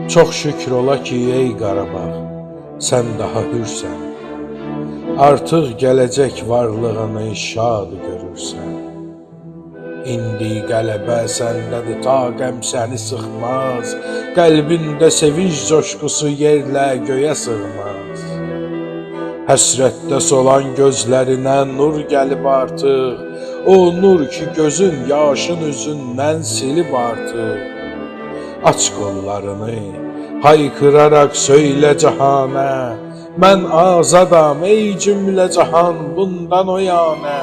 Çox şükür ola ki, ey Qarabağ, sən daha hürsən. Artıq gələcək varlığını şad görürsən. İndi qələbə səndədir, ta qəm səni sıxmaz. Qəlbində sevinc coşqusu yerlə göyə sığmaz. Həsrətdə solan gözlərinə nur gəlib artıq. O nur ki gözün yaşın üzündən silib artıq. Aç qollarını, haykıraraq söylə cahana. Mən azadam ey cümlə cahan bundan o yana.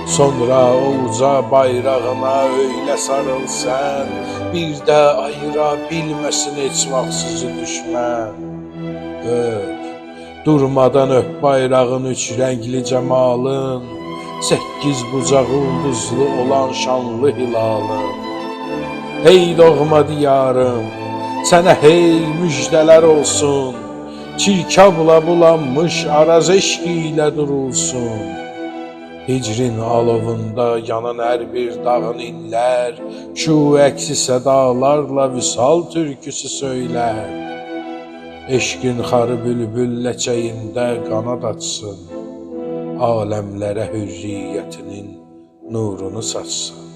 Sonra o uca bayrağına öylə sarıl sən, bir də ayıra bilməsin heç vaxt sizi düşmən. Öp, durmadan öp bayrağın üç rəngli cəmalın, səkkiz bucaq ulduzlu olan şanlı hilalın. Hey doğma diyarım, sənə hey müjdələr olsun. Çirkabla bulanmış Araz eşqi ilə durulsun. Hicrin alovunda yanan hər bir dağın inlər, şu əksi sədalarla vüsal türküsü söylər. Eşqin xarı bülbül ləçəyində qanad açsın, aləmlərə hürriyyətinin nurunu saçsın.